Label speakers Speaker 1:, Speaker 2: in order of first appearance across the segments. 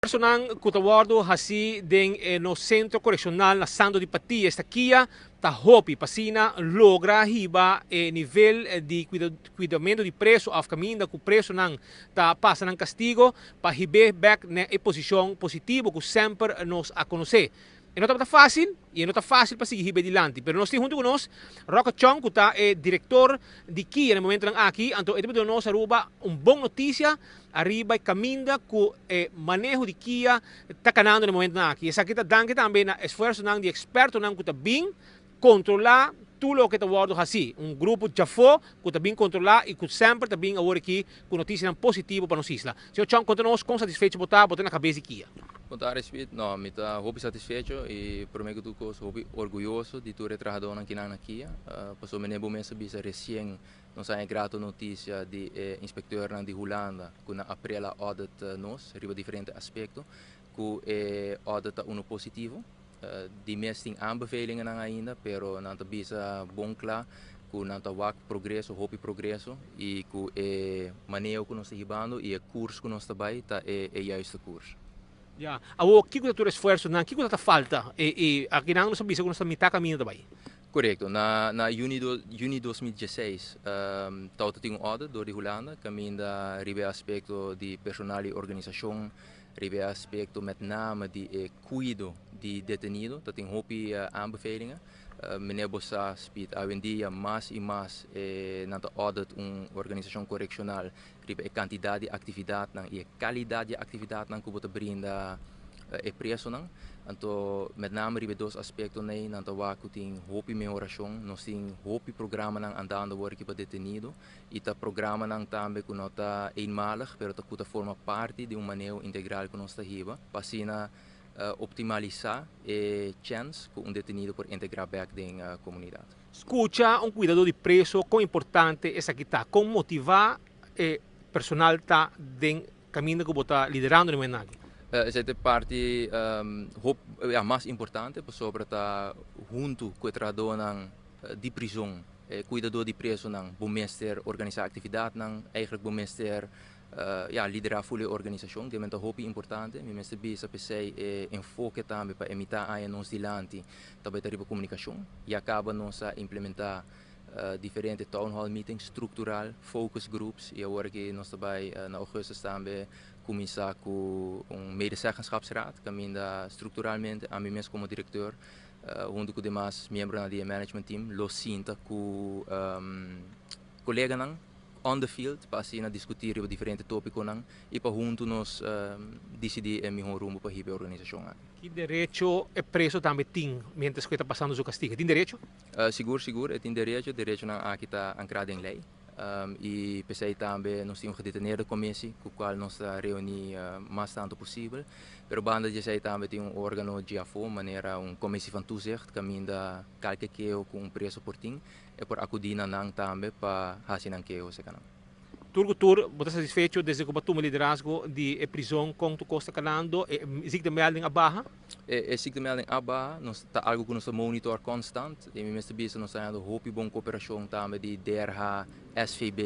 Speaker 1: Esfuersonan ku ta wòrdu hasí den e nos Sentro Korekshonal na Santo di Patia esta kia ta hopi pa asina logra hiba e nivel di kuidamentu di preso òf kaminda ku presonan ta pasa nan kastigo pa hib'é bèk na e posishon positivo ku semper nos a konosé. E no tabata fásil i e no ta fásil pa sigui hiba e dilanti, pero nos tin huntu ku nos Rocco Chong ku ta e direktor di kia na e momentonan aki, anto e ta duna nos Aruba un bon notisia ariba e kaminda ku e maneho di kia ta kanando na e momentonan aki. Esaki ta danki tambe na esfuersonan di ekspertonan ku ta bin kontrolá tur loke ta wòrdu hasí. Un grupo djafó ku ta bin kontrolá i ku semper ta bin awor aki ku notisianan positivo pa nos isla. Señor Chong, konta nos kon satisfecho bo ta, bo ta na kabes di kia.
Speaker 2: Bon tardi Speed, no mi ta hopi satisfecho y prome cu tur cos hopi orguyoso di tur e trahadonan kinan na kia, pasobra mene bo mes a bisa recien nos a haña grato noticia di e inspecteurnan di Hulanda cu na april a audit nos riba diferente aspecto cu e audit ta uno positivo, di mes tin aanbevelingennan ainda pero nan ta bisa bon cla cu nan ta wak progreso, hopi progreso y cu e maneho cu nos ta hibando y e koers cu nos ta bay ta e juiste koers.
Speaker 1: Ya. Awor, kico ta tur esfuersonan? Kico ta falta? E akinan nos a bisa cu nos ta mitad caminda ta bay.
Speaker 2: Corecto. Na juni juni 2016 tawata tin un audit door di Hulanda caminda riba e aspecto di personal y organisacion, riba e aspecto met name di e cuido di detenido ta tin hopi aanbevelingen. Meneer bo sa Speed, awendia mas y mas nan ta audit un organisacion coreccional riba e cantidad di actividadnan y e calidad di actividadnan cu bo ta brinda e presonan. Anto met name riba e dos aspectonan ey nan ta wak cu tin hopi mehoracion. Nos tin hopi programanan andando awor aki pa detenido y ta programanan tambe cu no ta eenmalig pero ta cu ta forma parti di un maneho integral cu nos ta hiba pa asina optimalisá e chèns ku un detenido por integrá bèk den komunidat.
Speaker 1: Skucha un kuidadó di preso kon importante esaki ta, kon motivá e personal ta den kaminda ku bo ta liderando den momentu aki.
Speaker 2: Esei ta e parti ya mas importante pasobra ta huntu ku e trahadónan di prizon, e kuidadó di presonan bo mester organisá aktividatnan, eigentlik bo mester Ya, liderá ful e organisashon, ke men ta hopi importante. Mi mester bisa p'esei e enfoke tambe pa e mitá aña nos dilanti ta bai ta riba komunikashon. Ya kaba nos a implementá diferente town hall meetings struktural, focus groups i awor aki nos ta bai na ougùstus tambe kuminsá ku un medezeggenschapsraad kaminda strukturalmente ami mes komo direkteur huntu ku demas miembronan di e management team lo sinta ku koleganan on the field pa asina diskutí riba diferente tópikonan i pa huntu nos disidí e mihó rumbo pa hiba e organisashon aki.
Speaker 1: Ki derecho e preso tambe tin miéntras ku e ta pasando su kastigo? E tin derecho?
Speaker 2: Sigur, sigur e tin derecho. Derechonan aki ta ankrá den lei i p'esei tambe nos tin un gedeteneerde commissie ku kual nos ta reuní mas tantu posibel. Pero banda di esei tambe tin un órgano dje afó manera un commissie van toezicht kaminda kalke keho ku un preso por tin E por akudí na nan tambe pa hasi nan keho serka nan.
Speaker 1: Tur ku tur, bo ta satisfecho desde ku bo a tuma liderazgo di e prizon kon tur kos ta kanando? E ziektemelding a baha?
Speaker 2: E ziektemelding a baha. Nos ta algu ku nos ta monitor konstant i mi mester bisa nos ta hañando hopi bon koperashon tambe di DRH, SVB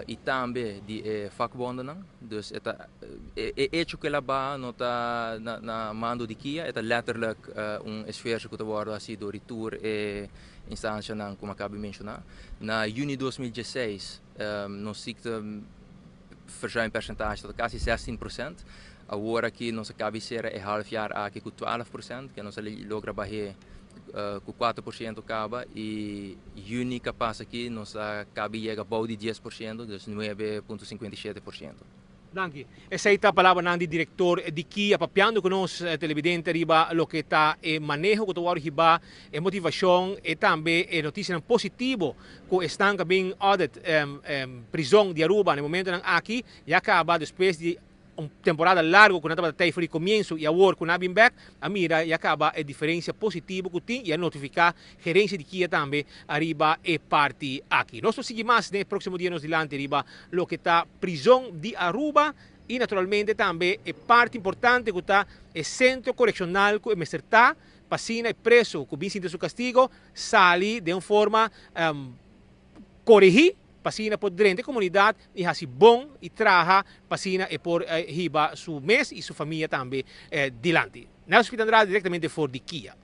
Speaker 2: i tambe di e vakbondennan. Dus e ta e hecho ku el a baha no ta na mando di kia, e ta letterlijk un esfuerso ku ta wòrdu hasi dor di tur e Instancianan como a caba di menciona. Na juni 2016 nos ziekteverzuimpercentage ta casi 16%. Awor aki nos a caba di cera e half jaar aki cu 12%, ke nos a logra bahe cu 4% caba y juni cu a pasa aki nos a caba di yega bou di 10%, dus 9.57%.
Speaker 1: Danki. Esei ta palabranan di direktor di kia papiando ku nos televidente riba loke ta e maneho ku ta wòrdu hibá, e motivashon e tambe e notisianan positivo ku esnan ku a bin audit prizon di Aruba na e momentonan aki ya kaba despues di un temporada largo ku nan tabata tei for di komienso i awor ku nan a bin bèk a mira ya kaba e diferensia positivo ku tin i a notifiká gerensia di kia tambe ariba e parti aki. Nos lo sigui mas den e próksimo dia nos dilanti riba loke ta prizon di Aruba y naturalmente tambe e parti importante cu ta e centro coreccional cu e mester ta pa asina e preso cu bin sinti su castigo sali den un forma coregi. pa asina por drenta e comunidad y haci bon y traha pa asina e por hiba su mes y su famia tambe dilanti. Nelson Pita Andrade, directamente for di KIA.